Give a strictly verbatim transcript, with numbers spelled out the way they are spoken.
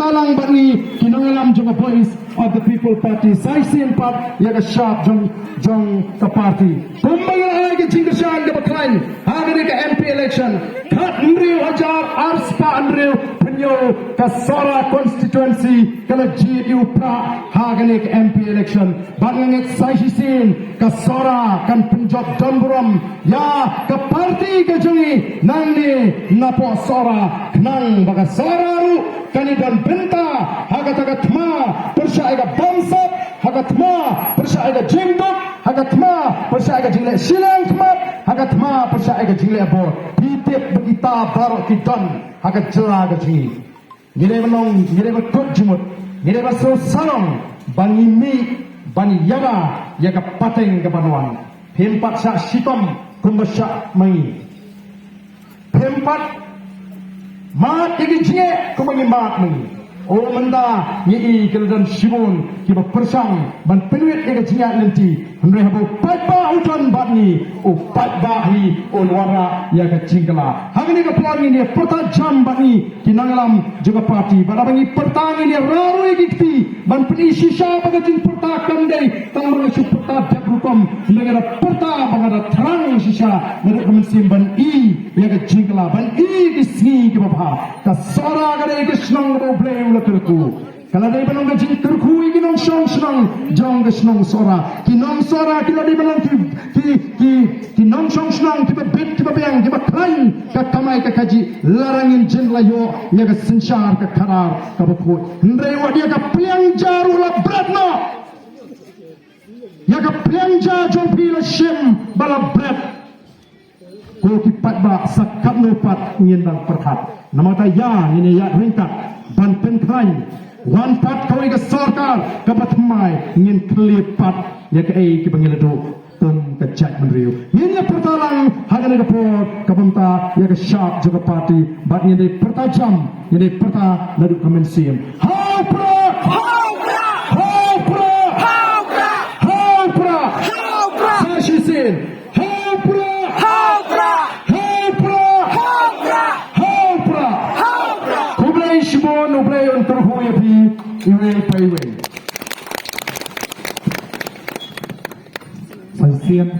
Alang bad ngi ki nongïalam jong ka Voice of the People Party, sa shisien pat ïa ka shap jong, jong ka party. Kumba ngi la ai ka jingkyrshan kaba khlaiñ ha kane ka M P election, khathynriew hajar arspah hynriew pynïoh ka Sohra constituency ka la jied ïa u Prah ha kane ka M P election. Bad nga ngeit sa shisien ka Sohra kan pynjop don burom ïa ka party ka jong ngi nangne napoh Sohra, khnang ba ka Sohra ruh kan ïa don bynta ha kata ka thma pyrshah ïa ka bamsap, ha ka thma pyrshah ïa ka jingduk, ha ka thma pyrshah ïa ka jingleh shiliang khmat, ha ka thma pyrshah ïa ka jingleh bor. Phi tip ba kita baroh ki don ha ka jylla ka jong ngi. Ngi dei ban long, ngi dei ban kut jingmut, ngi dei ban sngewsarong ban ïa mih ban ïada ïa ka pateng kaban wan. Phim pat shah shitom kumba shah ma ngi. Phim pat mad ïa ki jingeh kumba ngi mad ma ngi. O mynta ngi i ki la don shibun kiba pyrshang ban pynwit ïa ka jingïaid lynti. Hynrei haba u paidbah u don bad ngi, u paidbah hi un wanrah ïa ka jingkylla. Ha kane ka por ngin ïa pyrta jam bad ngi ki nongïalam jong ka party. Bad haba ngi pyrta ngin ïa rah ruh ïa ki kti ban pyni shisha ba ka jingpyrta kam dei tang ba nga shu pyrta dep rukom, hynrei nga da pyrta ba nga da thrang shisha naduh ka mynsiem ban i ïa ka jingkylla, ban i ki sngi kiba bha. Ka Sohra ka dei ka shnong kaba U Blei u la kyrkhu. Ka la dei ban long ka jingkyrkhu ïa ki nongshong shnong jong ka shnong Sohra. Ki nong Sohra ki la dei ban long ki, ki, ki, ki nongshong shnong kiba bit, kiba biang, kiba khlaiñ ka kamai ka kajih. Lada ngin jin la ïoh ïa ka synshar ka khadar kaba khuid. Hynrei wat ïa ka pliang ja ruh la bret noh. Ïa ka pliang ja jong phi la shim ba la bret. Ko ki paidbah, sa katno pat ngin dang pyrkhat. Namar kata ïa ngin ïa ryngkat ban pynkhlaiñ, wan pat kawei ka sorkar kaba thymmai, ngin khlieh pat ïa kaei kiba ngi la duh kum ka jaitbynriew. Ngin ïa pyrta lang ha kane ka por kaba mynta ïa ka shap jong ka party, bad ngin dei pyrta jam, ngin dei pyrta naduh ka mynsiem. Ha u Prah! Ha u Prah! Ha u Prah! Ha u Prah! Sa shisien. Ha u Prah! Ha u Prah! Ha u Prah! Ha u Prah! Ha u Prah! Khublei shibun, U Blei un kyrkhu ïa phi iwei pa iwei. Sa shisien.